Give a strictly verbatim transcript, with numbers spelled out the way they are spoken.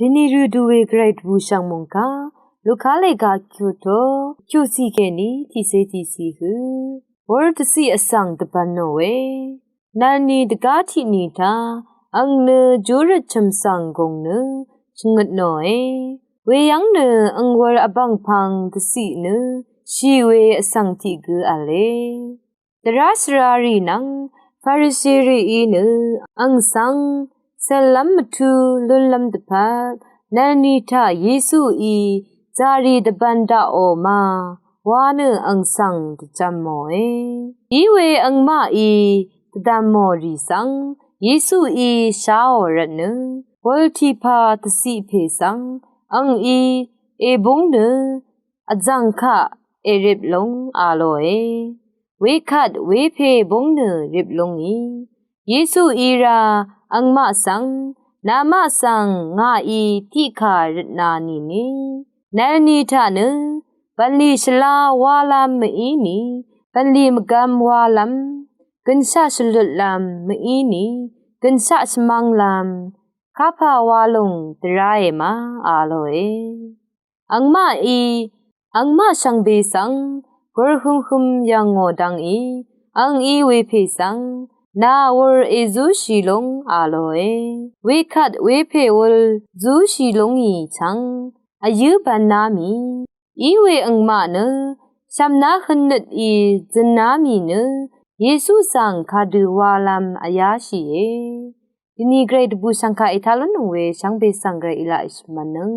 Dini rø du we gvray dvbù shv̀ng mòngkà Luka lèga kyuto kyusi kèní tiqsé tiqsi hø. Wur dvciq vsvng dvbvn nò we. Nvlni dvgá tiqni taq ang nø júrøt chø̀m svng gùng nø shvngøt nòe. Weyv́ng nø ang wur vbv̀ngpv̀ng dvciq nø shì we vsvng tiq gø v̄le. Dvrá svrarì nvng Farisirìí nø ang svng cèllv́m mvtú lúnlv́m dvpvt nvlni taq Yesuí zàrì dvbvn daqò ma wa nø ang svng dvjv̄m mòe. Iwe angmaqí dvdv̀m mò rì svng Yesuí sháò rvtnø wul tiqpà dvciq pè svng angí èbúng nø vzv̀ng kaq èrip lúng a lòe. Wekvt wepè búng nø rip lúngì. Yesuí rá angmaq svng, namaq svng ngàí tiqkà røtna nìni. Nvlni taq nø bv̀nlì shvlá walv́m mvíni, bv̀nlì mvgvm walv́m, gønshaq shvlutlv́m mvíni, gønshaq shvmv́nglv́m kapà walùng dvráe ma a lòe. Angmaqí angmaq shvngbe svng gur hømhøm yv̀ngò dvngí angí wepè svng nà wur èzúshì lúng a lòe. Wekvt wepè wul zúshì lúngì chvng vyǿ bv̄ná mì. Iwe angmaq nø shv̀mná hønnøtí zø̀nná mì nø Yesu svng kadø walv́m vyáshìe. Dini gvray dvbù shv̀ngkà ètá lúnnøng we shvngbe svng gvray í laq èshvmv̄nnøng.